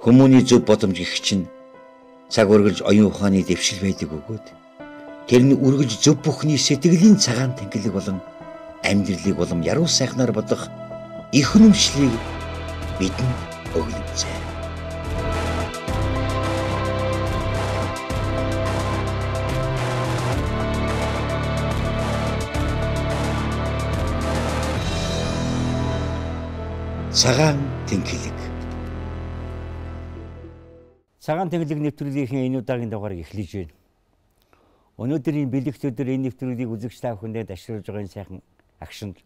Хүмүүний зөв бодомж гэх чинь цаг үргэлж оюун ухааны дэвшил байдаг бөгөөд тэр нь үргэлж зөв бүхний сэтгэлийн цагаан тэнхлэг болон амьдралыг улам яруу сайхнаар бодох их үнэмшлийг бидэнд өглөмжээ. Цагаан тэнхлэг. Цагаан тэнхлэг нэвтрүүлгийнхээ энэ удаагийн дугаарыг эхлэж байна. Өнөөдрийн бэлэгт өдөр энэ нэвтрүүлгийг үзэгч та бүхэндээ ташруулж байгаа энэ сайхан агшинд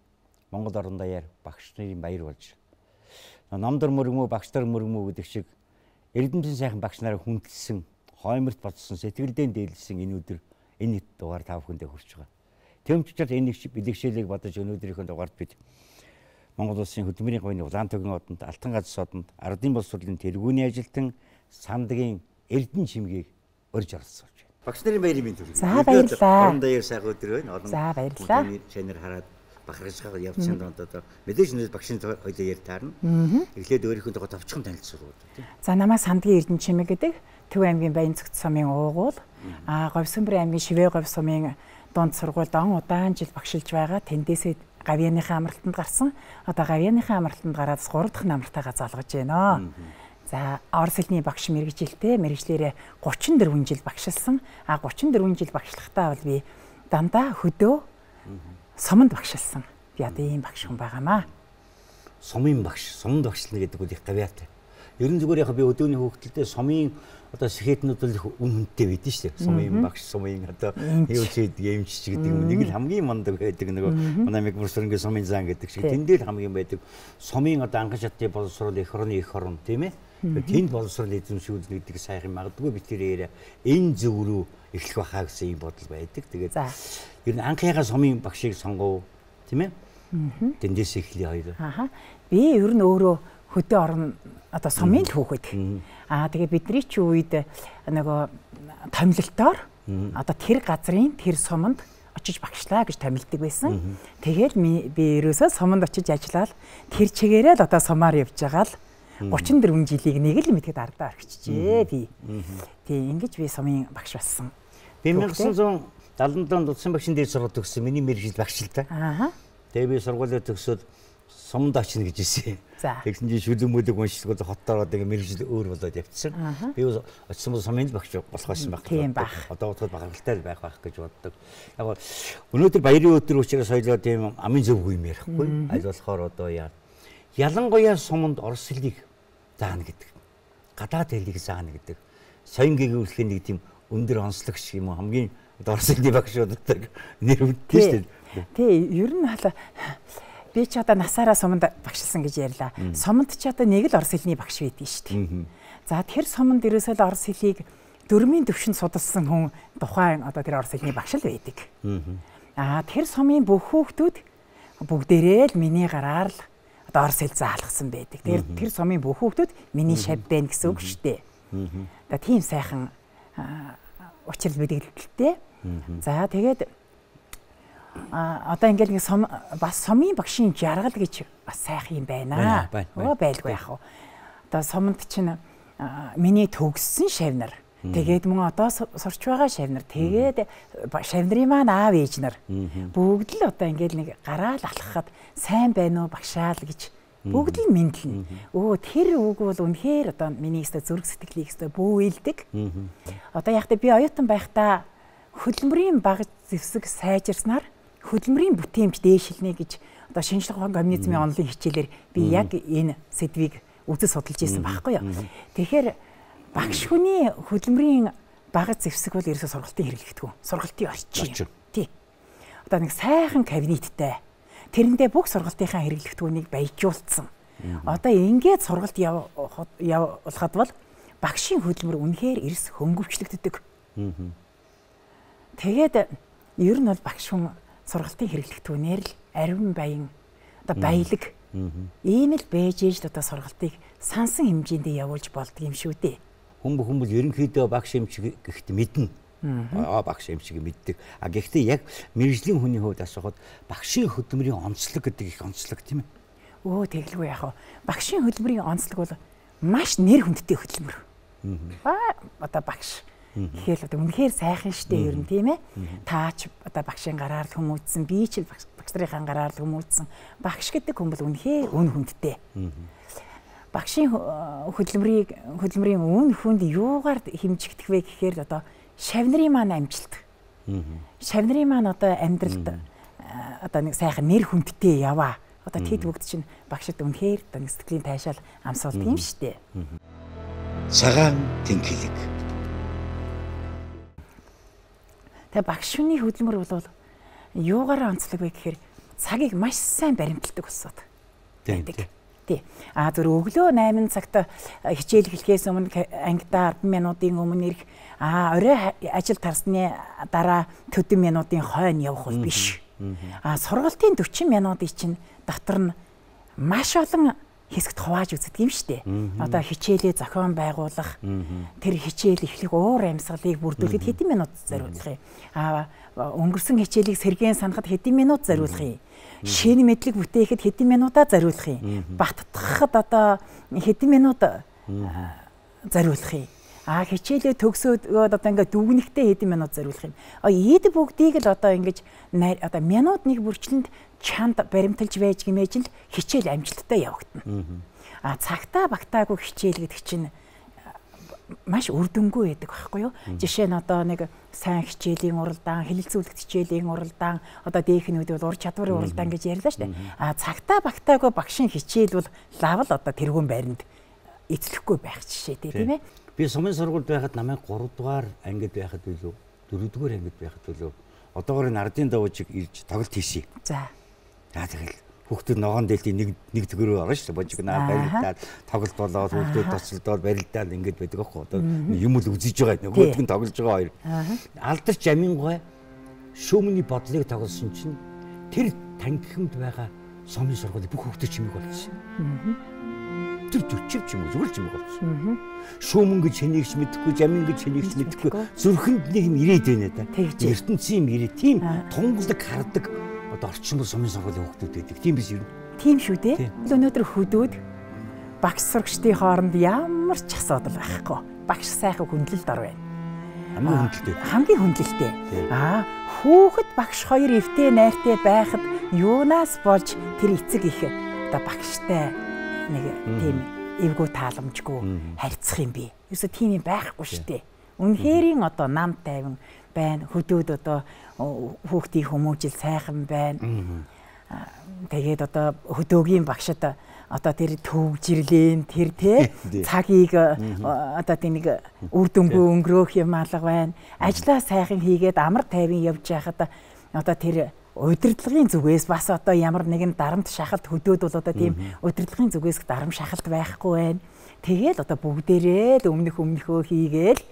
Монгол орон даяар багш нарын баяр болж. Номдор мөргмөө, багш нар мөргмөө гэдэг шиг эрдэмтэн сайхан багш нарыг хүндэлсэн, хойморт бодсон, сэтгэлдээ дээлсэн энэ өдөр энэ дугаар та бүхэндээ хүрч байгаа. Тэм ч учраас энэ бэлэгшээлийг бодож өнөөдрийнхөө дугаард бид Монгол Улсын хөдөлмөрийн говийн Улаантөгийн одонд, Алтан газар содонд, Ардын боловсролын тэргүүний ажилтан Сандгийн Эрдэнэ чимгийг урьж оролцуулж байна. Багш нарын баярын мэнд хүргэе. За баярлалаа. Орон даяар сайхан өдөр байна. Олон За баярлалаа. Чанар хараад бахархаж байгаа явцсан донд одоо мэдээж нэр багшийн хоёлоо ярь таарна. Эхлээд өөрийнхөө тухай товчхон танилцуулгууд тийм. За намайг Сандгийн Эрдэнэ чимэг гэдэг Төв аймгийн Баянцэгт сумын уугуул, Говьсөнбөр аймгийн Шивээ говь сумын дунд сургуульд он удаан жил багшилж байгаа. Тэндээсээ гавьяаныхаа амралтанд гарсан. Одоо гавьяаныхаа амралтанд гараад 3 дахь намралтайгаа залгаж байна. За орос хэлний багш мэргэжилтэй мэргэжлээрээ 34 жил багшилсан. 34 жил багшлахдаа бол би дандаа хөдөө суманд багшилсан. Би одоо ийм багш хүн байгаамаа. Сумын багш, суманд багшлана гэдэг бол их гавьяатай. Ер нь зүгээр яг би өдөөний хүүхдэлдээ сумын одоо сэхэтнүүд бол их үн хүнтэй байдэн шүү дээ. Сумын багш, сумын одоо юу ч гэдэг, эмч гэдэг юм. Нэг л хамгийн мундаг байдаг нөгөө манай Мэгмөрсөрөнгийн сумын зан гэдэг шиг тэн дээр хамгийн байдаг. Сумын одоо анхан шатны боловсрол эх орны эх орн тийм ээ. Тэнд боловсрол эзэмшүүлнэ гэдэг сайхан магадгүй би тэр яриа энэ зөв рүү эхлэх байхаа гэсэн юм бодол байдаг. Тэгээд ер нь анхныхаа сумын багшийг сонгов тийм ээ. Тэндээс эхлэе хоёлоо. Аха. Би ер нь өөрөө хөдөө орон одоо сумын л хүүхэд. Тэгээ бидний чи үед нөгөө томилолтоор одоо тэр газрын тэр суманд очиж багшлаа гэж томилдог байсан. Тэгэл би ерөөсөө суманд очиж ажиллаад тэр чигээрээ л одоо сумаар явж байгаа л 34 жилийг нэг л мэдэхэд ардаа орхичжээ би. Тий, ингэж би сумын багш болсон. Би 1977 онд улсын багшийн дээд сургууль төгссөн. Миний мэргэжил багш л та. Тэгээ би сургуулиа төгсөөд суманд очно гэж хэлсэн. Тэгсэн чинь шүлэг мүлэг уншилгууд хотоор одоо ингээ мэргэжил өөр болоод явчихсан. Би очсон бол сумын багш болох байсан байх. Тийм байх. Одоо бодоход бахархалтай л байх байх гэж боддог. Яг өнөөдөр баярын өдөр учраас хоёлоо тийм амын зөв юм ярихгүй. Аль болохоор одоо яа. Ялангуяа суманд орос хэлийг заана гэдэг. Гадаад хэлийг заана гэдэг. Соён гэгүүлэхийн нэг тийм өндөр онцлог шиг юм уу хамгийн орос хэлний багшуудад нэр хүндтэй шүү дээ. Тий, ер нь хала би ч одоо насаараа суманд багшилсан гэж ярьлаа. Суманд ч одоо нэг л орос хэлний багш байдаг шүү дээ. За тэр суманд ерөөсөө л орос хэлийг дөрмийн төвшөнд судалсан хүн тухайн одоо тэр орос хэлний багш л байдаг. Тэр сумын бүх хүүхдүүд бүгдээрээ л миний гараар л одоо орос хэл заалгасан байдаг. Тэр сумын бүх хүүхдүүд миний шав байна гэсэн үг шүү дээ. Одоо тийм сайхан учрал мэдээлэлтэй. За тэгээд одоо ингээл нэг сум бас сумын багшийн жаргал гэж бас сайхан юм байна. Байлгүй яах вэ? Одоо суманд чинь миний төгссөн шавнар, тэгээд мөн одоо сурч байгаа шавнар, тэгээд шавнарын маань аав ээж нар бүгд л одоо ингээл нэг гараал алхахад сайн байна уу багшаа л гэж бүгд л мэдлэнэ. Тэр үг бол үнэхээр одоо миний өстө зүрх сэтгэлийг өстө бүүэлдэг. Одоо яг та би оюутан байхдаа хөдөлмөрийн баг зэвсэг сайжирснаар хөдөлмөрийн бүтээмж дээшилнэ гэж одоо шинжлэх ухаан коммунизмын онолын хичээлээр би яг энэ сэдвийг үзэж судалж ирсэн байхгүй юу. Тэгэхээр багш хүний хөдөлмөрийн баг зэвсэг бол ерөөсөө сургалтын хэрэглэгдэггүй. Сургалтын орчин. Тий. Одоо нэг сайхан кабинеттэй. Тэрэндээ бүх сургалтынхаа хэрэглэгдхүүнийг баяжуулсан. Одоо ингээд сургалт явуулахад бол багшийн хөдөлмөр үнэхээр эрс хөнгөвчлөгддөг. Тэгээд ер нь бол багш хүн сургалтын хэрэглэгдхүүнээр л ариван баян одоо баялаг ийм л байж ээж л одоо сургалтыг сансан хэмжээндээ явуулж болдго юм шүү дээ. Хүн бүхэн бол ерөнхийдөө багш эмч гэхдээ мэднэ. Багш эмчиг мэддэг. А гэхдээ яг мэргэжлийн хүний хувьд асуухад багшийн хөдөлмөрийн онцлог гэдэг их онцлог тийм ээ. Өө тэглгүй яах вэ? Багшийн хөдөлмөрийн онцлог бол маш нэр хүндтэй хөдөлмөр. Одоо багш гэхэл одоо үнэхээр сайхан штэ ер нь тийм ээ. Таач одоо багшийн гараар л хүмүүжсэн, би ч багш нарын гараар л хүмүүжсэн. Багш гэдэг хүн бол үнэхээр үн хүндтэй. Багшийн хөдөлмөрийн үн хүнд юугаар хэмжигдэх вэ гэхээр одоо шавнырын маань амжилт. Шавнырын маань одоо амьдралд одоо нэг сайхан нэр хүндтэй яваа. Одоо тэд бүгд чинь багшид үнэхээр одоо нэг сэтгэлийн таашаал амсуулдаг юм штэ. Цагаан тэнхлэг. Тэгээ багш хүний хөдөлмөр бол юугаараа онцлог вэ гэхээр цагийг маш сайн баримталдаг улсууд байдаг. Тий. А зөв өглөө 8 цагт хичээл эхлэхээс өмнө ангидаа 10 минутын өмнө ирэх, а орой ажил тарсны дараа төдөн минутын хойно явах бол биш. А сургалтын 40 минутыг чинь дотор нь маш олон хэсэгт хувааж үздэг юм штэ. Одоо хичээлээ зохион байгуулах, тэр хичээл эхлэх уур амьсгалыг бүрдүүлэхэд хэдэн минут зориулах юм. А өнгөрсөн хичээлийг сэргээн санахад хэдэн минут зориулах юм. Шинэ мэдлэг бүтээхэд хэдэн минутаа зориулах юм. Баттгахад одоо хэдэн минут зориулах юм. А хичээлээ төгсөөд одоо ингээд дүгнэхдээ хэдэн минут зориулах юм. А эд бүгдийг л одоо ингэж одоо минут нэг бүрчлэнд чанд баримталж байж гэмээж л хичээл амжилттай явагдана. А цагтаа багтаагүй хичээл гэдэг чинь маш үр дүнгүй байдаг байхгүй юу? Жишээ нь одоо нэг сайн хичээлийн уралдаан, хэлэлцүүлэх хичээлийн уралдаан, одоо дээхнүүд бол ур чадварын уралдаан гэж ярьлаа шүү дээ. А цагтаа багтаагүй багшийн хичээл бол лавл одоо тэргүүн байранд эзлэхгүй байх жишээ тийм ээ. Би сумын сургуульд байхад намайг 3 дугаар ангид байхад билүү, 4 дугаар ангид байхад билүү. Одоогоор энэ ардын давуужиг ирж тоглолт хийсэн. За. За тэгэл хүүхдүүд ногоон дээлтийн нэг төгрөө орно шүү дээ. Божиг наа барилдаад тоглолт болоод хүүхдүүд тоцолдоод барилдаад ингэж байдаг аахгүй. Одоо юм л үзэж байгаа. Нөгөөдг нь тоглож байгаа хоёр. Алдарч амингой шүүмний бодлыг тоглосон чинь тэр танхимд байгаа сумын сургуулийн бүх хүүхдүүд чимэг болсон. Тэр 40 ч юм уу зүгээр чимэг болсон. Шүүмэн гэж хэнийг ч мэдэхгүй, жамин гэж хэнийг ч мэдэхгүй. Зүрхэнд нэг юм ирээд байна да. Ертөнцийн юм ирээ. Тийм тунгалаг хардаг одоо орчин бол сумын сургуулийн хүүхдүүд байдаг. Тийм биш юм. Тийм шүү дээ. Өнөөдөр хөдөөд багш сурагчдын хооронд ямар ч асуудал байхгүй. Багш сайхан хүндлэлд ор байна. Хамгийн хүндлэлтэй. Хамгийн хүндлэлтэй. Аа хүүхэд багш хоёр эвтэй найртай байхад юунаас болж тэр эцэг их одоо багштай нэг тийм эвгүй тааламжгүй харьцах юм бэ? Ерөөсө тийм юм байхгүй шүү дээ. Үнэхэрийн одоо нам тайван байна. Хөдөөд одоо хүүхдийн хүмүүжил сайхан байна. Тэгээд одоо хөдөөгийн багшид одоо тэр төвжирлэн тэр тэ цагийг одоо тийм нэг үр дүнгүй өнгөрөөх юм алга байна. Ажлаа сайхан хийгээд амар тайван явж байхад одоо тэр удирдлагын зүгээс бас одоо ямар нэгэн дарамт шахалт хөдөөд бол одоо тийм удирдлагын зүгээс дарам шахалт байхгүй байна. Тэгээл одоо бүгдээрээ л өмнөхөө хийгээл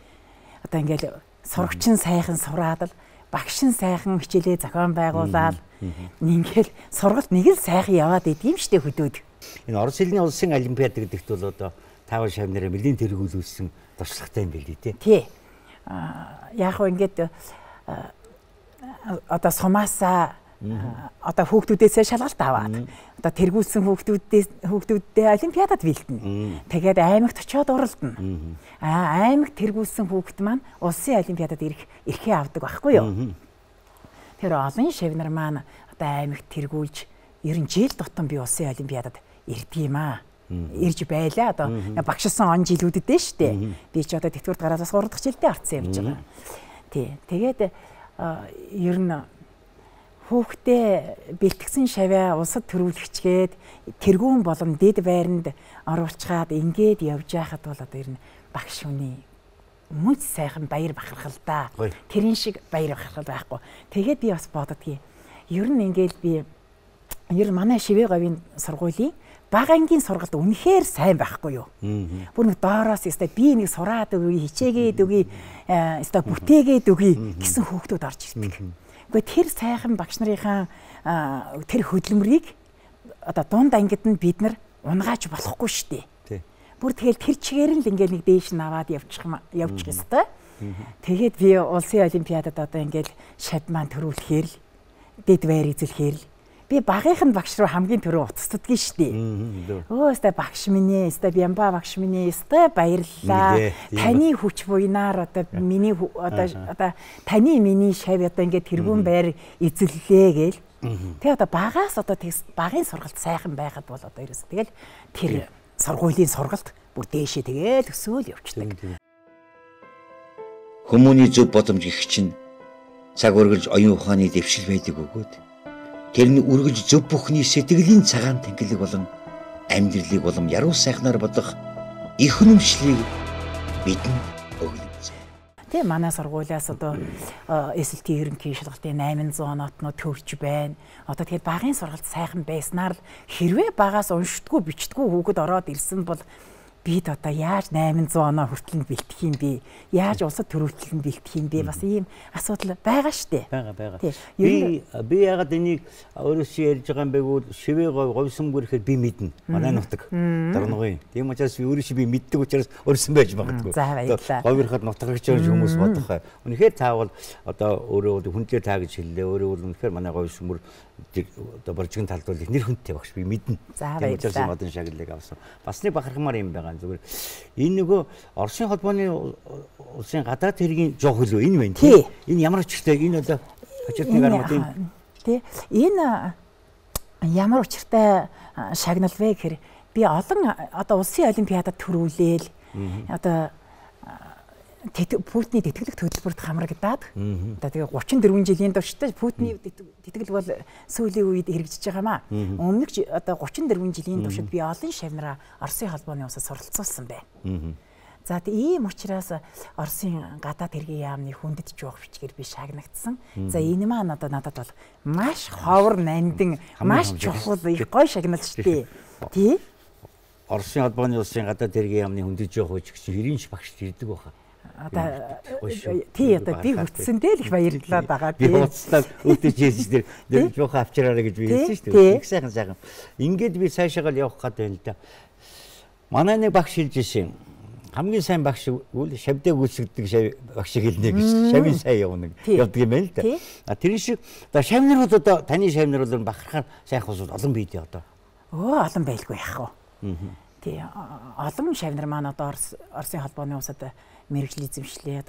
одоо ингээл сурагчин сайхан сураад л багш нь сайхан хичээлээ зохион байгуулаад ингээл сургалт нэг л сайхан яваад идэв юм штэ хөдөөд. Энэ Орос хэлний улсын олимпиад гэдэгт бол одоо таавал шав нэрээ нэлийн тэргүүлүүлсэн туршлагатай юм билий тий. Тий. Яг хөө ингээд одоо сумаасаа одоо хүүхдүүдээсээ шалгалт аваад одоо тэргүүлсэн хүүхдүүддээ олимпиадад бэлдэнэ. Тэгээд аймагт очиод уралдана. Аймагт тэргүүлсэн хүүхд маань улсын олимпиадад ирэх эрхээ авдаг байхгүй юу? Тэр олон шавнар маань одоо аймагт тэргүүлж ер нь жил тутам би улсын олимпиадад ирдэг юм аа. Ирж байлаа. Одоо багшилсан он жилүүдэд дээ шүү дээ. Би ч одоо тэтгэврт гараад бас 3 дахь жилдээ орцсон явж байгаа. Тий. Тэгээд ер нь хүүхдээ бэлтгэсэн шаваа улсад төрүүлчихгээд тэргүүн болон дэд байранд оруулчгаад ингээд явж байхад бол одоо ер нь багш хүний мөч сайхан баяр бахархал да. Тэрэн шиг баяр бахархал байхгүй. Тэгээд би бас боддгийг. Ер нь ингээд би ер нь манай Шивээ говийн сургуулийн бага ангийн сургалт үнэхээр сайн байхгүй юу? Бүр нэг доороос өстой би нэг сураад өгье, хичээгээд өгье, өстой бүтээгээд өгье гэсэн хүүхдүүд орж ирдэг. Гэхдээ тэр сайхан багш нарынхаа тэр хөдөлмөрийг одоо дунд ангид нь бид нар унгааж болохгүй шүү дээ. Бүр тэгэл тэр чигээр нь л ингээл нэг дээш нь аваад явчих ёстой. Тэгээд би улсын олимпиадад одоо ингээл шавь маань төрүүлэхээр л дэд байр эзэлэхээр л Би багийнх нь багш руу хамгийн түрүү уцтдгийг штий. Өө өстой багш минь ээ, өстой Бямба багш минь ээ, өстой баярлалаа. Таны хүч буйнаар одоо миний одоо таны миний шав одоо ингээд тэргүүн байр эзэллээ гээл. Тэгээ одоо багаас одоо багийн сургалт сайхан байхад бол одоо ерөөс тэгэл тэр сургуулийн сургалт бүр дээшээ тэгэл өсөөл явчихдаг. Хүмүүний зөв бодомж гих чинь цаг үргэлж оюун ухааны дэвшил байдаг бөгөөд тэр нь үргэлж зөв бүхний сэтгэлийн цагаан тэнхлэг болон амьдралыг улам яруу сайхнаар бодох их үнэмшлийг бидэнд өгнө. Тэгээ манай сургуулиас одоо SLT ерөнхий шалгалтын 800 оноотнууд төрж байна. Одоо тэгэхээр багийн сургалт сайхан байснаар л хэрвээ багаас уншдаггүй бичдэггүй хүүхэд ороод ирсэн бол бид одоо яаж 800 оноо хүртэл нь бэлтгэх юм бэ? Яаж улсад төрөлтөл нь бэлтгэх юм бэ? Бас ийм асуудал байгаа штэ. Байгаа. Би ягаад энийг өөрөөсөө ярьж байгаа юм бэ гэвэл шивээ говьсон бүр ихээр би мэднэ. Манай нутаг Дорногын. Тийм учраас би өөрөөсөө би мэддэг учраас өрсөн байж магадгүй. Говь ирэхэд нутагч хүмүүс бодох. Үнэхээр та бол одоо өөрөө хүндлээ та гэж хэллээ. Өөрөө бол үнэхээр манай говьсон бүр одоо боржигын талд бол их нэр хүндтэй багш би мэднэ. Тийм учраас модон шагналыг авсан. Бас нэг бахархмаар юм байгаа. Зүгээр энэ нөгөө Оросын холбооны улсын гадаад хэргийн жоох хөлөө энэ байна тий. Энэ ямар учиртай энэ одоо почетны грамота энэ тий. Энэ ямар учиртай шагнал вэ гэхээр би олон одоо улсын олимпиадад төрүүлээл одоо Путиний тэтгэлэг төлбөрт хамрагдаад одоо тэгээ 34 жилийн туршид Путиний тэтгэлэг бол сүүлийн үед хэрэгжиж байгаа маа. Өмнөх одоо 34 жилийн туршид би олон шавнараа Оросын холбооны улсад суралцуулсан байна. За ийм учраас Оросын гадаад хэргийн яамны хүндэт жоох бичгээр би шагнагдсан. За энэ маань одоо надад бол маш ховор нандин, маш чухал их гоё шагнал шүү дээ. Тий? Оросын холбооны улсын гадаад хэргийн яамны хүндэт жоох бичиг чинь хэрийн багш ирдэг байхаа. Одоо тий одоо би хүтсэндээ л их баярлалаа байгаа. Би ууцлаад өөдөө жийж дээр жоохон авчираарай гэж би хэлсэн шүү дээ. Их сайхан сайхан. Ингээд би цаашаагаа л явах гэдэг юм л да. Манай нэг багш хэлж ирсэн. Хамгийн сайн багш үл шавдаа гүйцэгдэг шав багшиг хэлнэ гэж. Шавын сайн явна явдаг юм байна л да. А тэр шиг одоо шав нар бол одоо таны шав нар бол бахархаар сайхан усуд олон бийдээ одоо. Өө олон байлгүй яах вэ? Тий олон шав нар маань одоо Оросын холбооны улсад мэргэжил эзэмшлээ.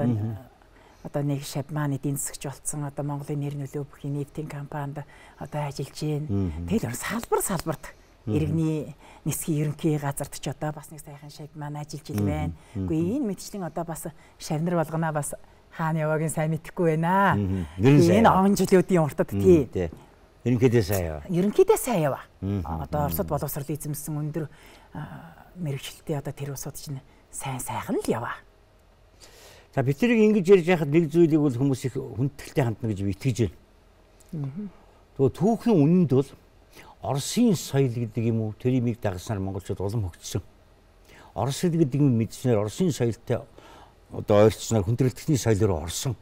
Одоо нэг шав маань эдийн засагч болсон. Одоо Монголын нэр нөлөө бүхий нефтийн компанид одоо ажиллаж байна. Тэгэл салбар салбарт иргэний нисхийн ерөнхий газарт ч одоо бас нэг сайхан шав маань ажиллаж байна. Үгүй энэ мэтчлэн одоо бас шавнар болгоноо бас хаана явааг нь сайн мэдэхгүй байна. Энэ он жилүүдийн уртад тий. Ерөнхийдөө сайн яваа. Ерөнхийдөө сайн яваа. Одоо Оросд боловсрол эзэмсэн өндөр мэргэжилттэй одоо тэр улсууд чинь сайн сайхан л яваа. За бид тэрийг ингэж ярьж байхад нэг зүйлийг бол хүмүүс их хүндэтгэлтэй хандна гэж би итгэж байна. Тэгээ түүхийн үнэнд бол Оросын соёл гэдэг юм уу тэр имийг дагснаар монголчууд улам хөгжсөн. Орос хэл гэдэг юм мэдснээр Оросын соёлтой одоо ойрцсноор хүндрэлтний соёл руу орсон.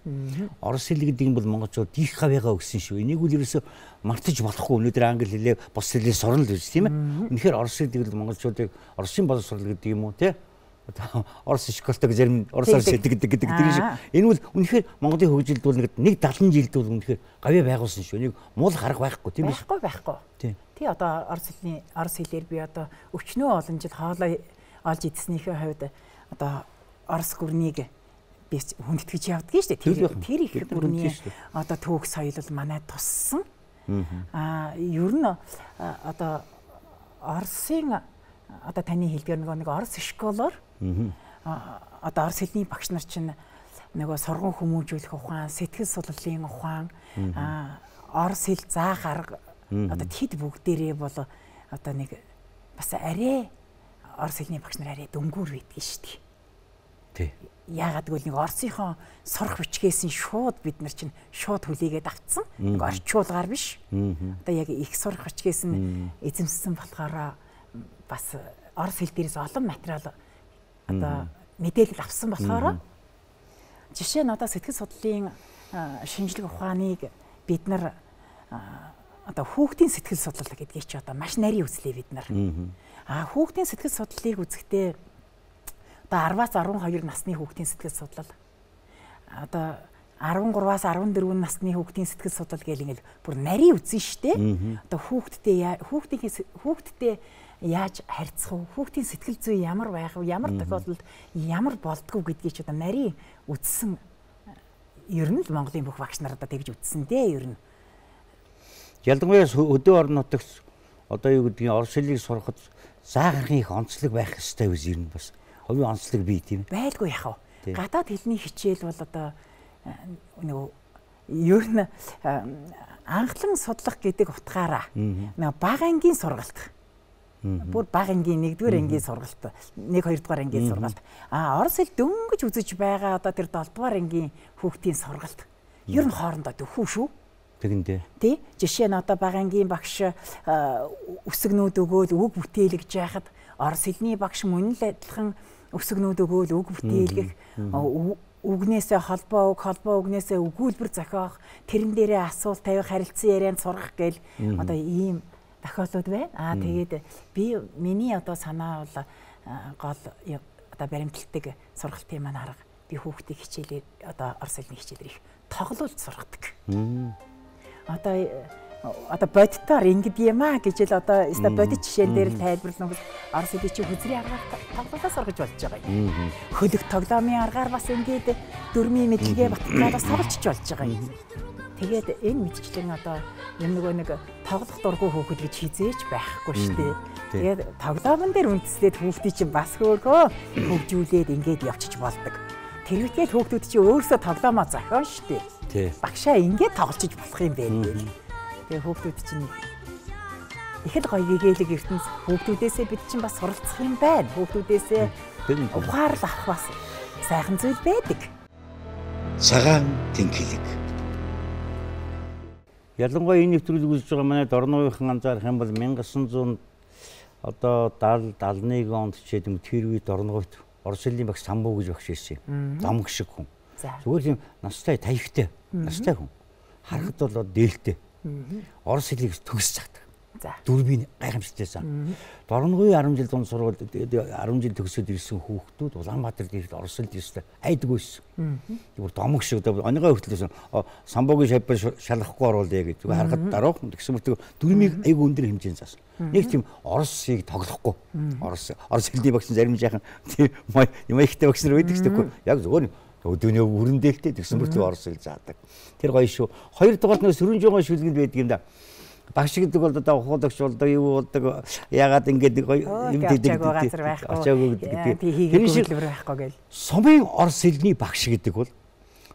Орос хэл гэдэг юм бол монголчууд их гавьяагаа өгсөн шүү. Энийг үл ерөөсө мартаж болохгүй. Өнөөдөр англи хэлээ бус хэлээ сурна л гэж тийм ээ. Үнэхээр орос хэл гэдэг бол монголчуудыг Оросын боловсрол гэдэг юм уу тийм одоо Орос школтой зарим оросоор шилдэг гэдэг тэр шиг. Энэ бол үнэхээр Монголын хөгжилд бол нэг 70 жилд бол үнэхээр гавьяа байгуулсан шүү. Энийг муул харах байхгүй тийм үү? Байхгүй. Тий одоо орос хэлний орос хэлээр би одоо өчнөө олон жил хоолой олж идснийхээ хувьд одоо орос гүрнийг би хүндэтгэж явдгийг шүү дээ. Тэр их гүрний одоо түүх соёл бол манай туссан. Аа ер нь одоо Оросын одоо таны хэлдгээр нөгөө нэг орос школоор одоо орос хэлний багш нар чинь нөгөө сурган хүмүүжүүлэх ухаан, сэтгэл судлалын ухаан, орос хэл заах арга одоо тэд бүгдээрээ бол одоо нэг бас арай орос хэлний багш нар арай дөнгүүр байдгийг шүү дээ. Тий. Яагаад гэвэл нэг оросынхоо сурах бичгээс нь шууд бид нар чинь шууд хүлээгээд авцсан. Нэг орчуулгаар биш. Одоо яг их сурах бичгээс нь эзэмссэн болохоор бас орос хэл дээрээс олон материал одоо мэдээлэл авсан болохоор жишээ нь одоо сэтгэл судлалын шинжлэх ухааныг бид нар одоо хүүхдийн сэтгэл судлал гэдгийг чи одоо маш нарийн үзлээ бид нар. Аа хүүхдийн сэтгэл судлалыг үзэхдээ одоо 10-аас 12 насны хүүхдийн сэтгэл судлал одоо 13-аас 14 насны хүүхдийн сэтгэл судлал гэл ингээл бүр нарийн үзэн штэ. Одоо хүүхдтэй хүүхдтэй яаж харьцах вэ? Хүүхдийн сэтгэл зүй ямар байх вэ? Ямар тохиолдолд ямар болдгоо гэдгийг ч одоо нарийн үзсэн. Ер нь л Монголын бүх багш нар одоо тэгж үзсэн дээ ер нь. Ялангуяа хөдөө орон нутагт одоо юу гэдгийг орос хэлийг сурахад заагархын их онцлог байх ёстой гэж ер нь бас хувийн онцлог бий тийм ээ. Байлгүй яах вэ? Гадаад хэлний хичээл бол одоо нөгөө ер нь анхлан судлах гэдэг утгаараа нөгөө бага ангийн сургалт. Бүр бага ангийн 1-р ангийн сургалт, 1 2-р ангийн сургалт. А орос хэл дөнгөж үзэж байгаа одоо тэр 7-р ангийн хүүхдийн сургалт. Ер нь хоорондоо дөхөө шүү. Тэгэндээ. Тий. Жишээ нь одоо бага ангийн багш үсгнүүд өгөөл үг бүтээлгэж яхад орос хэлний багш мөн л адилхан үсгнүүд өгөөл үг бүтээлгэх, үгнээсээ холбоо үг, холбоо үгнээсээ өгүүлбэр зохиох, тэрэн дээрээ асуулт тавих, харилцан ярианд сурах гэл одоо ийм тохиолдлууд байна. Аа тэгээд би миний одоо санаа бол гол одоо баримталдаг сургалтын маань арга би хүүхдийг хичээлээр одоо орос хэлний хичээлээр их тоглуулж сургадаг. Одоо бодитоор ингэдэг юм аа гэж л одоо өстой бодит жишээн дээр л тайлбарлана. Орос хэлний чи хөзрийн аргаар тоглоулаа сургаж болж байгаа юм. Хөлөг тоглоомын аргаар бас ингээд дөрмийн мэдлэгээ батлаад бас тоглолцож болж байгаа юм. Тэгээд энэ мэдчлэн одоо юм нөгөө нэг тоглох дургүй хүүхэд гэж хизээж байхгүй шүү дээ. Тэгээд тоглоомн дээр үндэслээд хүүхдийн чинь бас хөөргөө хөгжүүлээд ингээд явчих болдог. Тэр үедээ хүүхдүүд чинь өөрсдөө тоглоомоо зохион шүү дээ. Багшаа ингээд тоглолцож болох юм байна гэл. Тэгээ хүүхдүүд чинь их л гоё гэгээлэг ертөнц хүүхдүүдээсээ бид чинь бас суралцах юм байна. Хүүхдүүдээсээ ухаарл авах бас сайхан зүйл байдаг. Цагаан тэнхлэг. Ялангуяа энэ нэвтрүүлэг үзэж байгаа манай Дорногийнхан анзаарах юм бол 1900 одоо 70 71 онд ч гэдэм тэр үед Дорногойт орос хэлний багш Самбуу гэж багш ирсэн юм. Домг шиг хүн. Зүгээр тийм настай 50-тай настай хүн. Харахад бол дээлтэй. Орос хэлийг төгс заадаг. Дөрвийн гайхамшигтайсан. Дорногын 10 жил дунд сургууль 10 жил төгсөөд ирсэн хүүхдүүд Улаанбаатарт ирээд орос хэлд ирсэн. Айдгүй байсан. Бүр домог шиг онигоо хүртэл Самбуугийн шавбар шалгахгүй оруулъя гэж. Зүгээр харахад даруухан тэгсэн мөртөө дөрмийг айгүй өндөр хэмжээнд заасан. Нэг тийм оросыг тоглохгүй. Орос хэлний багш зарим жаахан тийм маягтай багш нар байдаг ч гэхгүй. Яг зүгээр өдөөний өрн дээлтэй тэгсэн мөртөө орос хэл заадаг. Тэр гоё шүү. Хоёр дугаарт нэг сөрөн жогон шүлгэл байдаг юм да. Багш гэдэг бол одоо ухуулагч болдог, юу болдог, яагаад ингэж гоё юм гэдэг очоогүй гэдэг. Тэр шиг байхгүй гэл. Сумын орос хэлний багш гэдэг бол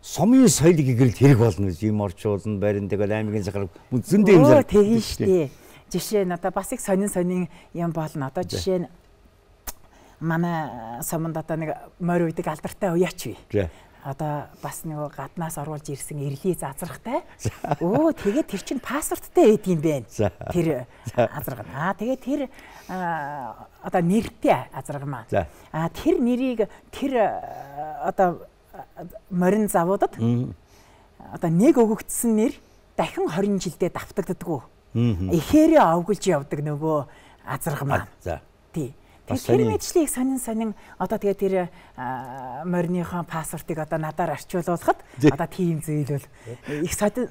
сумын соёлыг гэрэлт хэрэг болно гэж юм орчуулна, барин тэгэл аймгийн захирал зөндөө юм зэрэг. Тэгин штэ. Жишээ нь одоо бас их сонин сонин юм болно. Одоо жишээ нь манай суманд одоо нэг морь үйдэг алдартай уяач бий. Одоо бас нөгөө гаднаас оруулж ирсэн эрлийн азаргатай. Өө тэгээд тэр чинь паспорттай байдаг юм байна. Тэр азарга. Аа тэгээд тэр одоо нэртэй азарга маань. Аа тэр нэрийг тэр одоо морин завуудад одоо нэг өгөгдсөн нэр дахин 20 жилдээ давтагддаггүй. Ихээрээ овголж явдаг нөгөө азарга маань. Тий. Тэр мэдчлийг сонин сонин одоо тэгээ тэр мориныхон паспортыг одоо надаар орчуулахад одоо тийм зүйл бол их садан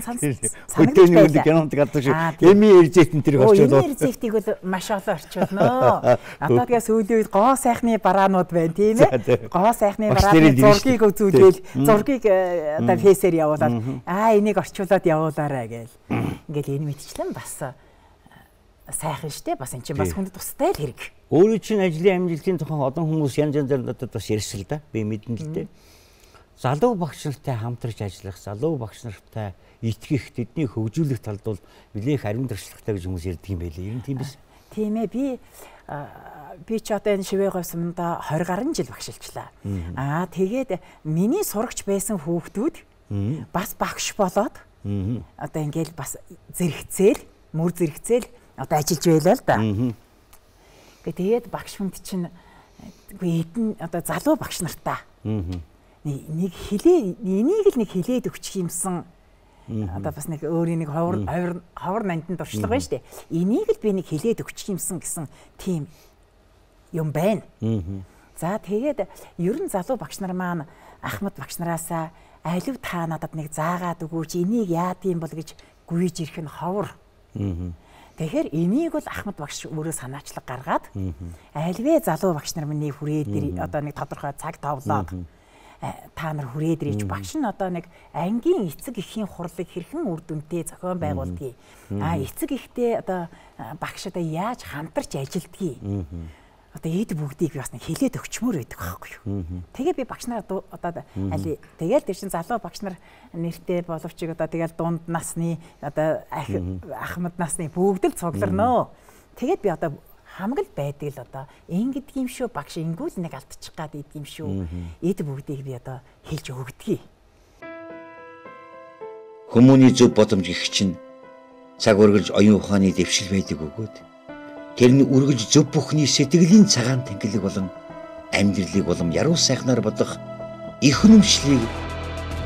санагдаж байлаа. Кинонд гадаг шиг Эми Эрзэт энэ тэрийг орчуулаад. Эми Эрзэтийг бол маш олон орчуулнаа. Одоо тэгээ сүүлийн үед гоо сайхны бараанууд байна тийм ээ. Гоо сайхны барааны зургийг үзүүлээл зургийг одоо фейсээр явуулаад аа энийг орчуулад явуулаарай гээл. Ингээл энэ мэдчлэн бас сайхан штэ бас эн чинь бас хүнд тустай л хэрэг. Өөрөө чинь ажлын амжилтын тухай олон хүмүүс янз янзаар надад бас ярьсан л да. Би мэднэ л дээ. Залуу багш нартай хамтарч ажиллах, залуу багш нартай итгэх, тэднийг хөгжүүлэх талд бол нэлээх ариун туршлагатай гэж хүмүүс ярьдаг юм байлээ. Ер нь тийм биз? Тийм ээ. Би ч одоо энэ шивээ говьсмондоо 20 гаруй жил багшилчлаа. Аа тэгээд миний сурагч байсан хүүхдүүд бас багш болоод одоо ингээл бас зэрэгцээл, мөр зэрэгцээл одоо ажиллаж байлаа л да. Гэ тэгээд багш хүнд чинь үгүй эдэн одоо залуу багш нартаа. Нэг хилээ энийг л нэг хилээд өгчих юмсан. Одоо бас нэг өөрийн нэг ховор нандин туршлага байна шүү дээ. Энийг л би нэг хилээд өгчих юмсан гэсэн тийм юм байна. За тэгээд ер нь залуу багш нар маань Ахмад багш нараасаа алив та надад нэг заагаад өгөөч, энийг яадын бол гэж гүйж ирэх нь ховор. Тэгэхээр энийг бол Ахмад багш өөрөө санаачлаг гаргаад альвэ залуу багш нар миний хүрээ дээр одоо нэг тодорхой цаг товлоод та нар хүрээд ирээч, багш нь одоо нэг ангийн эцэг эхийн хурлыг хэрхэн үр дүнтэй зохион байгуулдгийг, эцэг ихтэй одоо багш одоо яаж хамтарч ажилдгийг одоо эд бүгдийг би бас нэг хилээд өгчмөр байдаг байхгүй юу. Тэгээ би багш нар одоо аль тэгэл тэр чин залуу багш нар нэртэй боловч одоо тэгэл дунд насны одоо ахмад насны бүгд л цугларнөө. Тэгээд би одоо хамаг л байдаг л одоо ингэдэг юм шүү, багш ингүүл нэг алдчих гад идэг юм шүү. Эд бүгдийг би одоо хэлж өгдгийг. Хүмүүний зөв боломж гэх чинь цаг үргэлж оюун ухааны дэвшил байдаг өгөөд тэр нь үргэлж зөв бүхний сэтгэлийн цагаан тэнхлэг болон амьдралыг улам яруу сайхнаар бодох их үнэмшлийг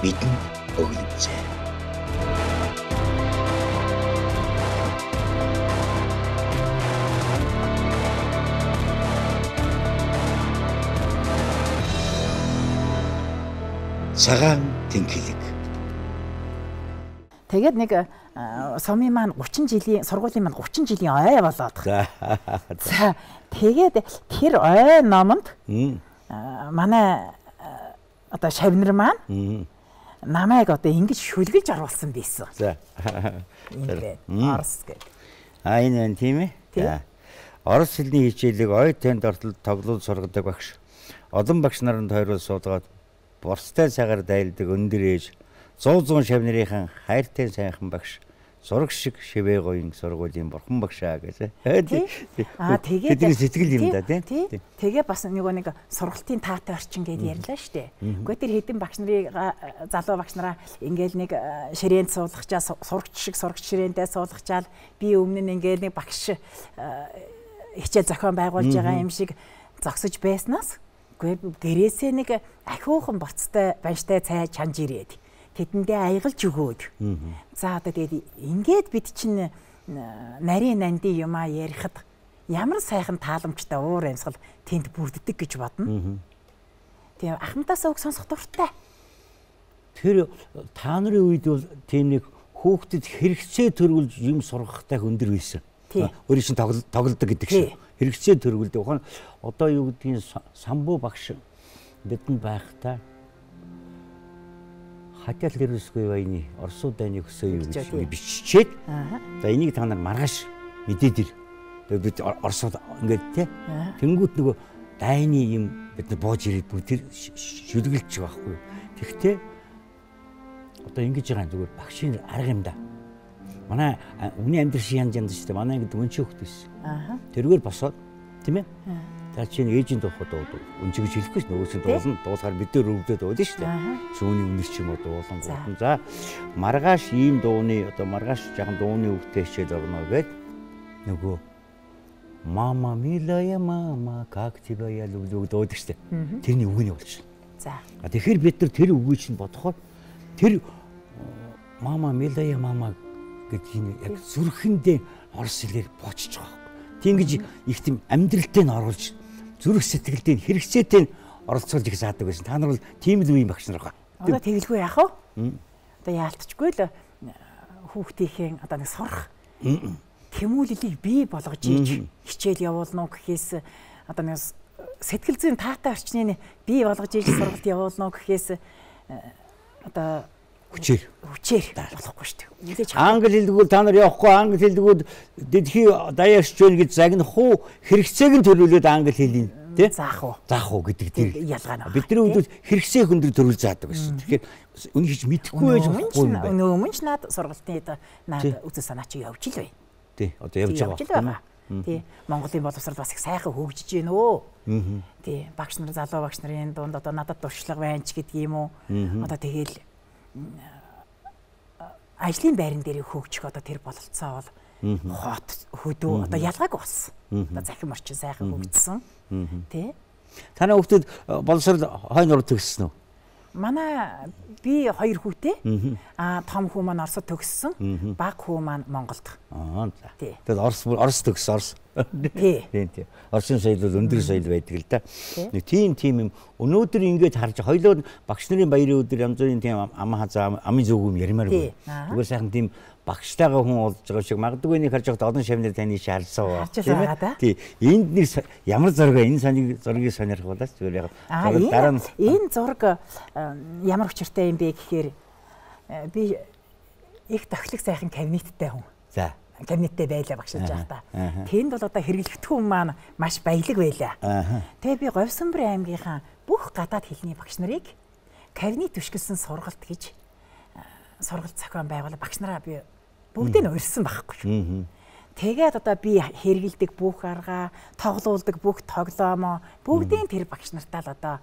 бидэнд өглөмжээ. Цагаан тэнхлэг. Тэгээд нэг сумын маань 30 жилийн сургуулийн маань 30 жилийн ой болоод. За тэгээд тэр ой номонд манай одоо шавнар маань намайг одоо ингэж шүлгэлж оруулсан байсан. За. Орос гэдэг. А энэ байна тийм ээ. За. Орос хэлний хичээлийг ой тэнд ортол тоглол сургадаг багш. Олон багш наранд хойрол суулгаад борцтой цагаар дайлдаг өндөр ээж 100 шавнырийнхан хайртай сайхан багш зураг шиг шивээ гоён сургуулийн бурхан багшаа гэж. Аа тэгээд бидний сэтгэл юм да тий. Тэгээ бас нөгөө нэг сургалтын таатай орчин гэдээ ярьлаа штэ. Үгүй тэр хэдэн багш нарыг залуу багш нараа ингээл нэг ширээнд суулгачаа сурагч шиг сурагч ширээндээ суулгачаал би өмнө нь ингээл нэг багш хичээл зохион байгуулж байгаа юм шиг зогсож байснаас үгүй гэрээсээ нэг ахиухан борцтой банштай цай чанж ирээд тэдэндээ аягалж өгөөд. За одоо тэгээд ингээд бид чинь нарийн нандин юмаа ярихад ямар сайхан тааламжтай уур амьсгал тэнд бүрддэг гэж бодно. Тийм ахмадаас үг сонсох дуртай. Тэр та нарын үед бол тийм нэг хүүхдэд хэрэгцээ төрүүлж юм сургахтай өндөр байсан. Өөрийн чинь тоглодог гэдэг шиг. Хэрэгцээ төрүүлдэг. Одоо юу гэдгийг самбуу багш бидэнд байхдаа хотел Русской войны Оросууд дайны хөсөө юу гэж биччихээд за энийг та нар маргааш мэдээд ир. Тэгээд бид Оросууд ингээд те тэнгуут нөгөө дайны юм бид нар боож ирээд бүгд тэр шүлгэлж байгаа байхгүй. Тэгэхдээ одоо ингэж байгаа юм зүгээр багшийн арга юм да. Манай хүний амьдрал шиг янз янз шүү дээ. Манай ингээд өнчөө хөхт байсан. Тэргээр босоод тийм ээ. За чинь ээжийн дуухад өнчиг гэж хэлэхгүй ш нөгөө чинь дуулна дуулахаар бид дээр өвдөд уудсан шүү дээ. Шүүний үнэр ч юм уу дуулан гутан. За маргааш ийм дууны одоо маргааш жаахан дууны үгтэй хичээл орно гэд нөгөө мама милая мама как тебя я люблю дуудаг шүү дээ. Тэрний үгний болчихно. За. А тэгэхээр бид нар тэр үгийг чинь бодохоор тэр мама милая мама гэдгийг яг зүрхэндээ орос хэлээр боочж байгаа байхгүй. Тэнгэж их тийм амьдралтай нь оруулж зүрх сэтгэлдээ хэрэгцээтэй нь оролцуулж их заадаг байсан. Та нар бол тийм л үеийн багш нар байгаа. Одоо тэгэлгүй яах вэ? Одоо яалтчгүй л хүүхдийнхээ одоо нэг сурах тэмүүллийг бий болгож ийж хичээл явуулна уу гэхээс одоо нэг сэтгэл зүйн таатай орчныг бий болгож ийж сургалт явуулна уу гэхээс одоо хүчээр болохгүй шүү дээ. Англи хэлдэггүй та нар явахгүй, англи хэлдэггүй дэлхий даяарч байна гэж загнах уу, хэрэгцээг нь төлөвлөөд англи хэлийг тий заах уу? Заах уу гэдэг тэр ялгаа нь. Бидний үед бол хэрэгцээ хөндөр төрүүл заадаг байсан. Тэгэхээр үнийг хийж мэдэхгүй байж болохгүй юм байна. Өмнө нь наад сургалтын наад үзэл санаа чи явж л бай. Тий, одоо явж байгаа. Тий, Монголын боловсрол бас их сайхан хөгжиж байна өө. Тий, багш нар, залуу багш нарын дунд одоо надад туршлага байна ч гэдэг юм уу. Одоо тэгэл ажлын байран дээр хөгжих одоо тэр бололцоо бол хот хөдөө одоо ялгаагүй болсон. Одоо захим орчин сайхан хөгжсөн. Тий. Танай хүүхдүүд боловсрол хойно урд төгссөн үү? Манай би 2 хүүтэй. Том хүү маань Оросд төгссөн, бага хүү маань Монголд. За. Тэгэл Орос төгссөн, Орос. Тий. Тийм. Оросын соёл бол өндөр соёл байдаг л да. Нэг тийм юм. Өнөөдөр ингэж харж хоёлоо багш нарын баярын өдөр янз бүрийн тийм ам хазаа амын зүг юм ярмааргүй. Зүгээр сайхан тийм багштайгаа хүн уулзж байгаа шиг магадгүй нэг харж байхад олон шавнар таны шаардсан ба. Тийм ээ. Тий. Энд нэг ямар зураг энэ санийг зургийг сонирх болоос зүгээр яг дараа нь энэ зураг ямар учиртай юм бэ гэхээр би их тохилог сайхан кабинеттэй хүн. За. Кабинеттэй байлаа багшилж байхдаа. Тэнд бол одоо хэрэглэгдэхүүн маань маш баялаг байлаа. Тэгээ би Говьсөнбөр аймгийнхаа бүх гадаад хэлний багш нарыг кабинет түшгэлсэн сургалт гэж сургалт зохион байгуулаад багш нараа би бүгдийг нь урьсан байхгүй шүү. Тэгээд одоо би хэрэгэлдэг бүх арга, тоглуулдаг бүх тоглоомоо бүгдийг тэр багш нартаа л одоо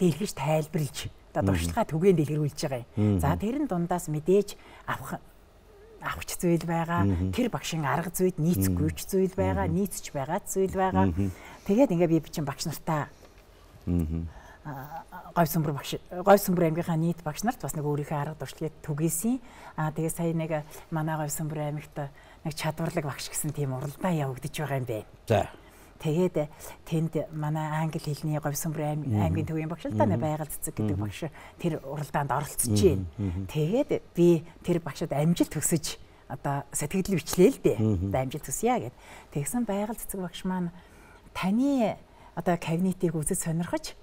дэлгэж тайлбарлаж одоо туршлагаа түгээн дэлгэрүүлж байгаа юм. За тэрэн дундаас мэдээж авахч зүйл байгаа, тэр багшийн арга зүйд нийцэхгүй ч зүйл байгаа, нийцэж байгаа зүйл байгаа. Тэгээд ингээ би чинь багш нартаа Говьсөнбөр багш, Говьсөнбөр аймгийнхаа нийт багш нарт бас нэг өөрийнхөө арга туршлагыг түгээсэн. Тэгээ сая нэг манай Говьсөнбөр аймагт нэг чадварлаг багш гэсэн тийм уралдаан явагдаж байгаа юм байна. За. Тэгээд тэнд манай англи хэлний Говьсөнбөр аймгийн төвийн багш л да нэг байгаль цэцэг гэдэг багш тэр уралдаанд оролцож байна. Тэгээд би тэр багшид амжилт хүсэж одоо сэтгэл бичлээ л дээ. Одоо амжилт хүсье гэд. Тэгсэн байгаль цэцэг багш маань таны одоо кабинетыг үзэж сонирхож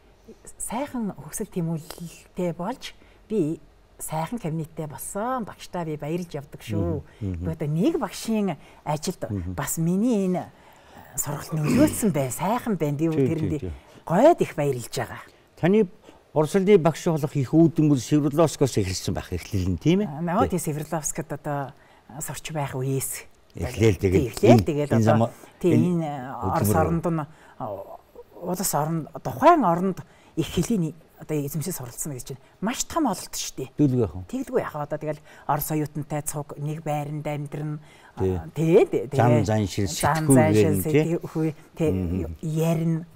сайхан хөгсөл тэмүүлэлтэй болж би сайхан кабинеттэй болсон багштаа би баярлж явдаг шүү. Гэхдээ нэг багшийн ажилд бас миний энэ сургалт нөлөөлсөн бай, сайхан байна. Би тэрэнд гойд их баярлж байгаа. Таны Оросны багш болох их үүдэн бол Свердловскоос эхэлсэн байх эхлэл нь тийм ээ? Нөө тий Свердловскод одоо сурч байх үеэс эхлээл тэгээд одоо тий энэ Орос оронд нь улс оронд тухайн оронд их хэлийг одоо эзэмшил суралцсан гэж чинь маш том ололт шүү дээ. Тэгэлгүй яах вэ? Тэгэлгүй яах вэ? Одоо тэгэл Орос оюутантай цуг нэг байранд амьдрна. Тэгээд зан заншил сэтгүүгээр ярина.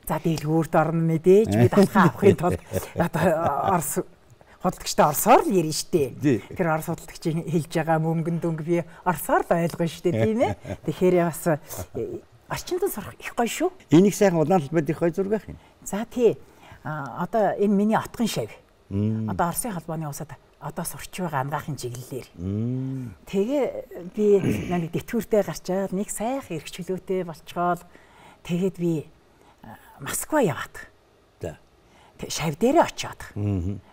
За дэлгүүрт орно мэдээж би татхаа авахын тулд одоо Орос худалдагчтай орсоор л ярина шүү дээ. Тэр орос худалдагчийн хэлж байгаа мөнгөн дүнг би орсоор л ойлгоно шүү дээ, тийм ээ. Тэгэхээр бас орчинд сурах их гоё шүү. Энийг сайхан улаан талбайд их гоё зураг байх юм. За тий. Одоо энэ миний отгон шав. Одоо Оросын холбооны улсад одоо сурч байгаа ангаахын чиглэлээр. Тэгээ би нэг тэтгэвртэй гарчаад нэг сайхан эрх чөлөөтэй болчгоол тэгээд би Москва яваад. За. Шав дээрээ очиод.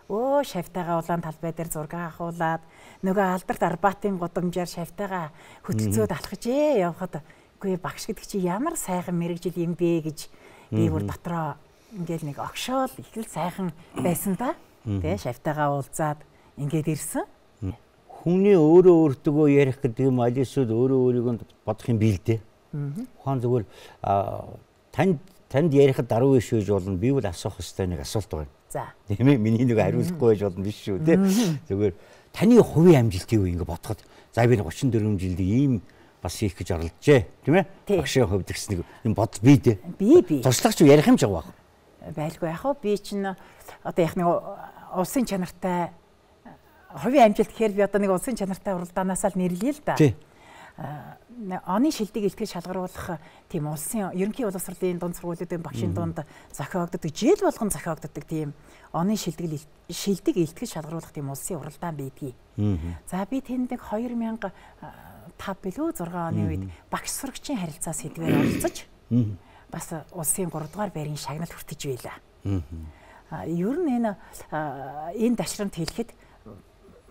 Өө шавтайгаа улаан талбай дээр зураг авахуулаад нөгөө алдарт Арбатын гудамжаар шавтайгаа хөтөлцөөд алхажээ явхад үгүй багш гэдэг чи ямар сайхан мэрэгжил юм бэ гэж би бүр дотроо ингээл нэг огшоол их л сайхан байсан да. Тэ шавтайгаа уулзаад ингээд ирсэн. Хүний өөрөө өөртөө ярих гэдэг юм аль эсвэл өөрөө өөрийгөө бодох юм бий л дээ. Ухаан зүгээр танд ярихад даруй биш байж болно. Би бол асуух ёстой нэг асуулт байна. За. Тийм ээ, миний нэг хариулахгүй байж болно биш шүү, тэ. Зүгээр таны хувийн амжилт юу ингэ бодоход за би 34 жилд ийм бас хийх гэж оролджээ, тийм ээ? Багшийн хувьд гэсэн нэг юм бодол бий дээ. Би. Туршлагач ярих юм ч байгаа. Байлгүй яах вэ? Би чинь одоо яг нэг улсын чанартай хувийн амжилт гэхээр би одоо нэг улсын чанартай уралдаанаас л нэрлэе л да. Оны шилдэг илтгэж шалгаруулах тийм улсын ерөнхий боловсролын дунд сургуулиудын багшийн дунд зохиогддог, жил болгон зохиогддог тийм оны шилдэг илтгэж шалгаруулах тийм улсын уралдаан байдгийг. За би тэнд нэг 2005 билүү 6 оны үед багш сурагчийн харилцаа сэдвээр оролцож бас улсын 3 дугаар байрын шагнал хүртэж байлаа. Ер нь энэ дашрамт хэлэхэд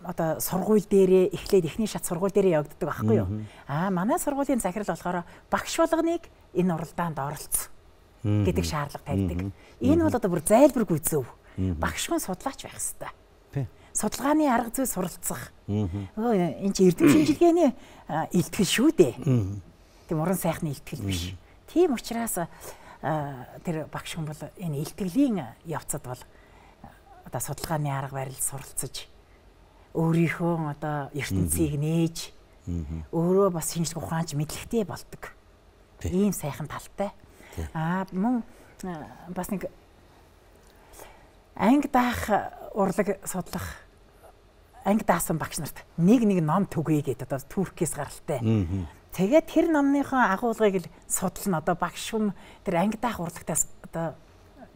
одоо сургууль дээрээ эхлээд эхний шат сургууль дээрээ явагддаг байхгүй юу? Манай сургуулийн захирал болохоор багш болгоныг энэ уралдаанд оролцсон гэдэг шаардлага тавьдаг. Энэ бол одоо бүр зайлбаргүй зөв. Багш хүн судлаач байх ёстой. Судалгааны арга зүй суралцах. Энэ чинь эрдэм шинжилгээний илтгэл шүү дээ. Тийм уран сайхны илтгэл биш. Тийм учраас тэр багш хүн бол энэ илтгэлийн явцад бол одоо судалгааны арга барил суралцаж өөрийнхөө одоо ертөнцийг нээж өөрөө бас шинжлэх ухаанч мэдлэгтэй болдог. Ийм сайхан талтай. Мөн бас нэг Анги даах урлаг судлах анги даасан багш нарт нэг ном түгээе гэдэг одоо Туркээс гаралтай. Тэгээд тэр номныхоо агуулгыг л судлана. Одоо багш хүн тэр анги даах урлагтаас одоо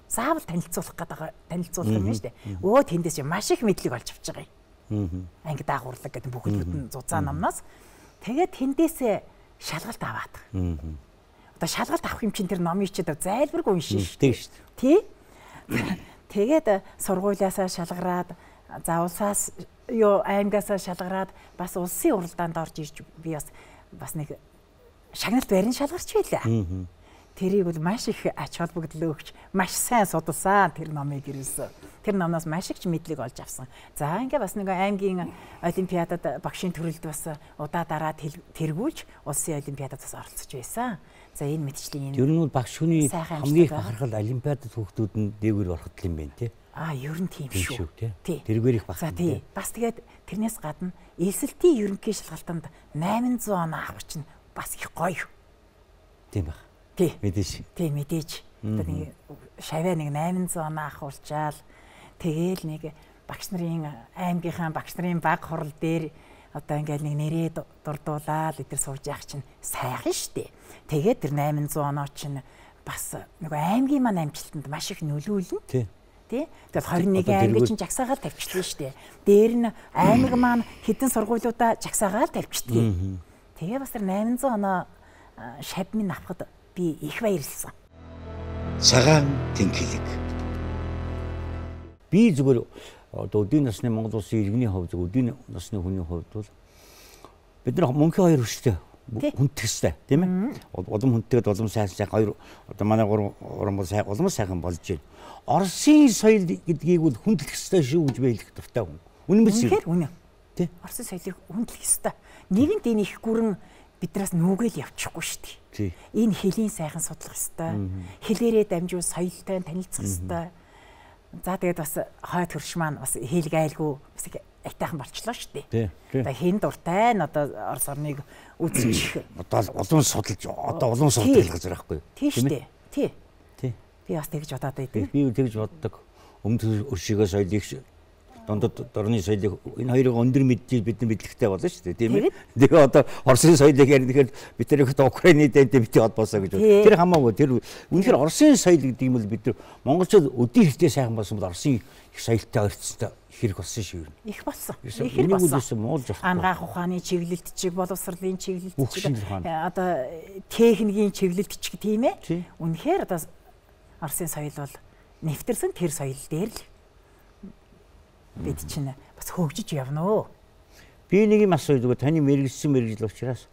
заавал танилцуулах гэдэг танилцуулах юм шүү дээ. Өө тэндээс маш их мэдлэг олж авч байгаа юм. Анги даах урлаг гэдэг бүхэл бүтэн зузаан номноос. Тэгээд тэндээсээ шалгалт аваад. Одоо шалгалт авах юм чинь тэр номыг чи зайлбаргүй уншина шүү дээ. Тий. Тэгээд сургуулиасаа шалгараад, за улсаас аймгаасаа шалгараад бас улсын уралдаанд орж ирж би бас нэг шагналт барин шалгарч байлаа. Тэрийг бол маш их ач холбогдол өгч маш сайн судалсан тэр номыг ирсэн. Тэр номноос маш их мэдлэг олж авсан. За ингээ бас нэг аймгийн олимпиадад багшийн төрөлд бас удаа дараа тэргүүлж улсын олимпиадад бас оролцож байсан. За энэ мэтчлийн ер нь бол багш хүний хамгийн их бахархал олимпиадад хүүхдүүд нь дээгүүр ороход юм байна тий. Аа ер нь тийм шүү. Тий. Тэргээр их бахархал. За тий. Бас тэгээд тэрнээс гадна элсэлтийн ерөнхий шалгалтанд 800 оноо авах чинь бас их гоё. Тийм баг. Тий. Мэдээж. Тий, мэдээж. Одоо нэг шаваа нэг 800 оноо ахуулчаал тэгээл нэг багш нарын аймгийнхаа багш нарын баг хурал дээр одоо ингээл нэг нэрээ дурдуулаад эдэр сууж яах чинь сайхан штэ. Тэгээд тэр 800 оноо чинь бас нөгөө аймгийн маань амжилтанд маш их нөлөөлнө. Тий. Тий. Тэгэл 21 аймаг чинь жагсаагаал тавьчихлаа штэ. Дээр нь аймаг маань хэдэн сургуулиудаа жагсаагаал тавьчихдаг. Тэгээ бас тэр 800 оноо шав минь авахд би их баярлсан. Цагаан тэнхлэг. Би зүгээр одоо өдийн насны Монгол улсын иргэний хувьд, өдийн насны хүний хувьд бол бид нар мөнхийн хоёр хүчтэй хүндэтгэх ёстой, тийм ээ? Улам хүндтэйд улам сайн сайхан хоёр одоо манай гурван уран бол сайн улам сайхан болж байна. Оросын соёл гэдгийг бол хүндэтгэх ёстой шүү гэж би хэлэх дуртай хүн. Үнэн биз? Үнэхээр үнэн. Тий. Оросын соёлыг хүндэтгэх ёстой. Нэгэнт энэ их гүрэн биднээс нүгэл явчихгүй шүү дээ. Энэ хөлийн сайхан судлах ёстой. Хэлээрээ дамжуул соёлтой танилцах ёстой. За тэгээд бас хойд хөрш маань бас хэлэг айлгүй бас их айтайхан болчлоо шүү дээ. Одоо хэн дуртай нь одоо Орос орныг үзчих. Одоо улам судалж одоо улам судлах газар байхгүй юу? Тийм шүү дээ. Тий. Тий. Би бас тэгж бодоод байдаг. Би тэгж боддог. Өмнөд өршөөгөө соёлыг дундад дорны соёлыг энэ хоёрыг өндөр мэдж бид нар мэдлэгтэй болно шүү дээ, тийм ээ. Тэгээ одоо Оросын соёлыг ярина гэхээр бид нар ихэд Украины дэнтэй бити холбоосоо гэж. Тэр хамаагүй тэр үнэхээр Оросын соёл гэдэг юм бол бид нар монголчууд өдийн хэрэгтэй сайхан болсон бол Оросын их соёлтой ойрцтой хэрэг болсон шүү юм. Их болсон. Их хэрэг болсон. Муулж болохгүй. Ангаах ухааны чиглэлт чиг, боловсролын чиглэлт чиг, одоо техникийн чиглэлт чиг, тийм ээ. Үнэхээр одоо Оросын соёл бол нэвтэрсэн тэр соёл дээр л бид чинь бас хөгжиж явна оо. Би нэг юм асууя зүгээр таны мэргэжсэн мэргэжил учраас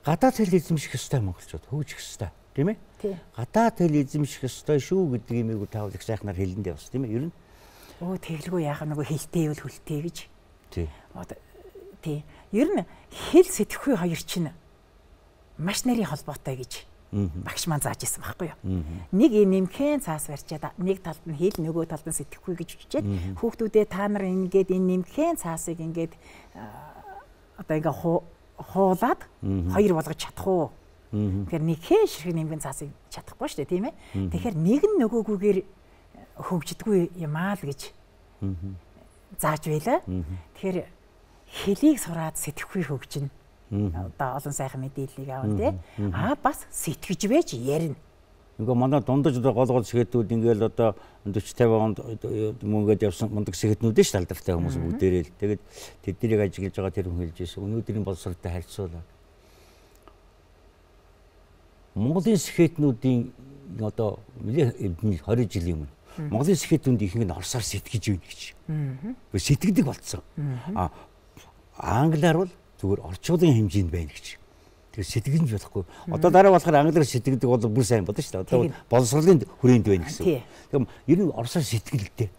гадаад хэл эзэмших ёстой монголчууд хөгжих ёстой, тийм ээ? Гадаад хэл эзэмших ёстой шүү гэдэг юмыг та их сайхнаар хэлэндээ бас, тийм ээ? Ер нь өө тэглгүй яах нөгөө хэлтэй бол хөлтэй гэж. Тий. Тий. Ер нь хэл сэтгэхүй хоёр чинь маш нарийн холбоотой гэж багш маань зааж ирсэн байхгүй юу? Нэг юм нэмхэн цаас барьчаад нэг талд нь хэл, нөгөө талд нь сэтгэхгүй гэж хичээд хүүхдүүдээ та нар ингээд энэ нэмхэн цаасыг ингээд одоо ингээ хуулаад хоёр болгож чадах уу? Тэгэхээр нэгхэн ширхэг нэмхэн цаасыг чадахгүй шүү дээ, тийм ээ? Тэгэхээр нэг нь нөгөөгүйгээр хөгждөггүй юм аа л гэж зааж байлаа. Тэгэхээр хэлийг сураад сэтгэхгүй хөгжинэ. Одоо олон сайхан мэдээллийг авна тий. Аа бас сэтгэж байж ярина. Ингээ манай дундаж одоо гол гол сэхэтүүд ингээл одоо 40 50 онд мөнгөд явсан мундаг сэхэтнүүд нь ш алдартай хүмүүс бүгдээрээ л. Тэгээд тэднийг ажиглаж байгаа тэр хүн хэлж ирсэн. Өнөөдрийн боловсролтой харьцуулаад Монголын сэхэтнүүдийн одоо 20 жилийн өмнө Монголын сэхэтнүүд ихэнх нь орсоор сэтгэж байна гэж. Сэтгэдэг болцсон. А англиар бол зүгээр орчуулгын хэмжээнд байна гэж. Тэр сэтгэнж болохгүй. Одоо дараа болохоор англиар сэтгэдэг бол бүр сайн болно шүү дээ. Одоо боловсролын хүрээнд байна гэсэн. Тэгэхээр ер нь орсоор сэтгэлтэй.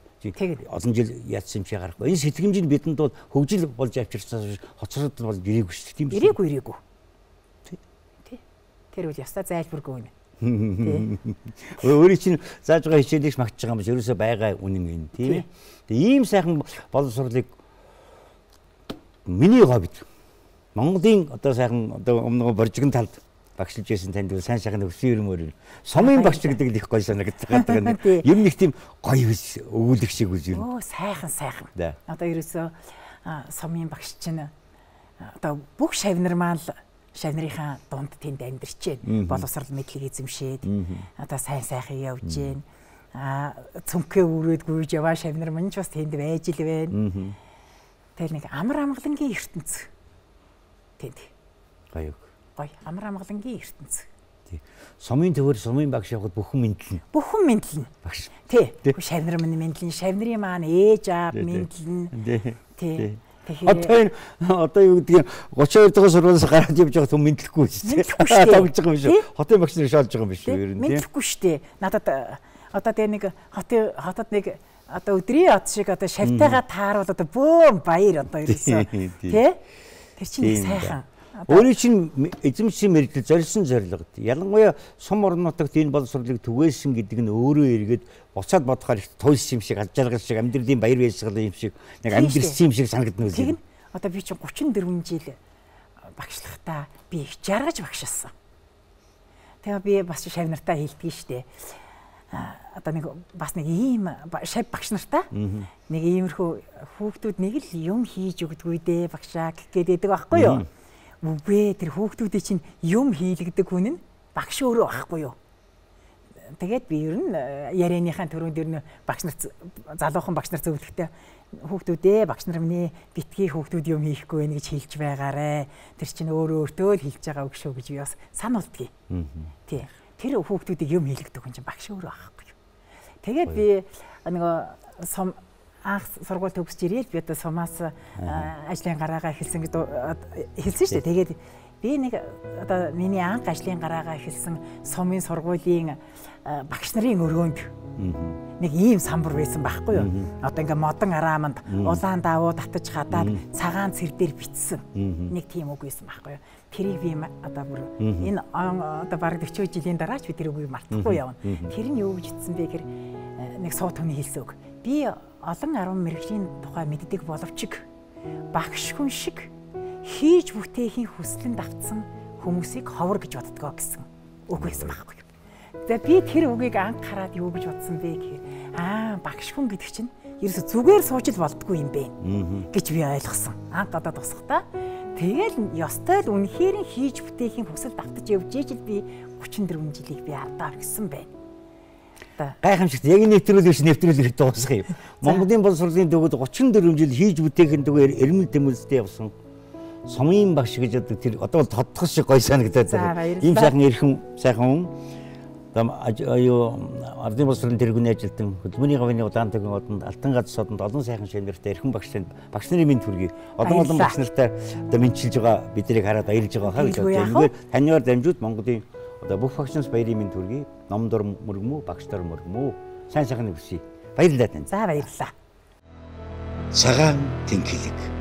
Олон жил яатсан юм чи гарахгүй. Энэ сэтгэмж нь бидэнд бол хөгжил болж авчирсан хоцроод бол ирээгүй шүү дээ. Тийм үү? Ирээгүй, ирээгүй. Тий. Тэр үл ёстой зайлбаргүй юм. Тий. Өөрийн чинь зааж байгаа хичээлийг магтж байгаа юм биш. Ерөөсөө байгаа үнэн энэ, тийм ээ. Тэгээ ийм сайхан боловсролыг миний хувьд Монголын одоо сайхан одоо өмнө боржигн талд Багшилж байсан танд сайн сайхан өсөн өрмөр. Сумын багш гэдэг л их гоё санагддаг нэг. Юм нэг тийм гоё өгүүлэх шиг үз юм. Оо сайхан сайхан. Одоо ерөөсөө сумын багш чинь одоо бүх шавнар маань л шавнарынхаа дунд тэнд амьдарч байна. Боловсрол мэдлэг эзэмшээд одоо сайн сайхан явж байна. Цүнхээ өрөөд гүйж яваа шавнар маань ч бас тэнд байж л байна. Тэгэл нэг амар амгалангийн ертөнц. Тэнд. Гоё. Гоё. Амар амгалангийн ертөнц. Тий. Сумын төвөр сумын багш явахад бүхэн мэдлэн. Бүхэн мэдлэн. Багш. Тий. Шавнар минь мэдлэн, шавнарын маань ээж аав мэдлэн. Тий. Тэгэхээр одоо юу гэдгийг 32 дахь сургуулиас гараад явж байгаа хүн мэдлэхгүй шүү дээ. Тоглож байгаа юм шүү. Хотын багш нар шоолж байгаа юм биш үү ер нь тийм. Мэдлэхгүй шүү дээ. Надад одоо тэгээ нэг хотод нэг одоо өдрийн од шиг одоо шавтайгаа тааруул одоо бөөм баяр одоо ерөөсөө тий. Тэр чинь нэг сайхан. Өөрийн чинь эзэмшсэн мэргэжил зорьсон зорилгод ялангуяа сум орон нутагт энэ боловсролыг түгээсэн гэдэг нь өөрөө эргээд буцаад бодохоор их туйлсан юм шиг, аз жаргал шиг, амьдралын баяр баясгалан юм шиг нэг амьдрсан юм шиг санагдана үү? Тэгнь. Одоо би чинь 34 жил багшлахдаа би их жаргаж багшилсан. Тэгээ би бас шав нартаа хэлдэг штэ. Одоо нэг бас нэг ийм шав багш нартаа нэг иймэрхүү хүүхдүүд нэг л юм хийж өгдөггүй дээ багшаа гээд байдаг байхгүй юу? Үгүй тэр хүүхдүүдийн чинь юм хийлгдэг хүн нь багш өөрөө байхгүй юу? Тэгээд би ер нь ярианыхаа төрөнд ер нь багш нар залуухан багш нар зөвлөхтэй хүүхдүүдээ багш нар минь битгий хүүхдүүд юм хийхгүй байх гэж хэлж байгаарэ. Тэр чинь өөрөө өөртөө л хэлж байгаа үг шүү гэж би бас сануулдгийг. Тий. Тэр хүүхдүүдийг юм хийлгдэг хүн чинь багш өөрөө байхгүй юу? Тэгээд би нөгөө сум анх сургууль төгсөж ирээл би одоо сумаас ажлын гараагаа эхэлсэн гэдэг хэлсэн шүү дээ. Тэгээд би нэг одоо миний анх ажлын гараагаа эхэлсэн сумын сургуулийн багш нарын өрөөнд нэг ийм самбар байсан байхгүй юу? Одоо ингээ модон арааманд улаан давуу татаж хадаад цагаан цэр дээр бичсэн нэг тийм үг байсан байхгүй юу? Тэрийг би одоо бүр энэ одоо бараг 40 жилийн дараа ч би тэр үгийг мартахгүй явна. Тэр нь юу гэж хэлсэн бэ гэхээр нэг суу түүний хэлсэн үг. Би олон 10 мэргэжлийн тухай мэддэг боловч багш хүн шиг хийж бүтээхийн хүслэнд автсан хүмүүсийг ховор гэж боддгоо гэсэн үг байсан байхгүй юу. За би тэр үгийг анх хараад юу гэж бодсон бэ гэхээр багш хүн гэдэг чинь ерөөсө зүгээр сууж л болдгоо юм бэ гэж би ойлгосон. Анх одоо тусахдаа тэгэл ёстой л үнэхээр хийж бүтээхийн хүсэлд автаж явж ижил би 34 жилийг би ардаа орхисон байна. Гайхамшигт яг нэвтрүүлэг биш нэвтрүүлэг дуусгах юм. Монголын боловсролын төвөд 34 жил хийж бүтээхийн түгээр эрмэл тэмүүлэлтэй явсан сумын багш гэж одоо тэр одоо бол тодтгох шиг гоё санагдаад байна. Ийм сайхан эрхэм сайхан хүн юу ардын боловсролын тэргүүний ажилтан хөдөлмөрийн гавьны удаан төгөн одонд алтан гац содонд олон сайхан шавнартай эрхэм багш багш нарын мэнд хүргэе. Олон олон багш нартай одоо мэдчилж байгаа биднийг хараад баярлж байгаа хаа гэж бодож байна. Таньгаар дамжууд Монголын одоо бүх багшнаас баярын мэнд хүргэе. Ном дор мөргмүү, багш дор мөргмүү. Сайн сайхныг хүсье. Баярлалаа танд. За баярлалаа. Цагаан тэнхлэг.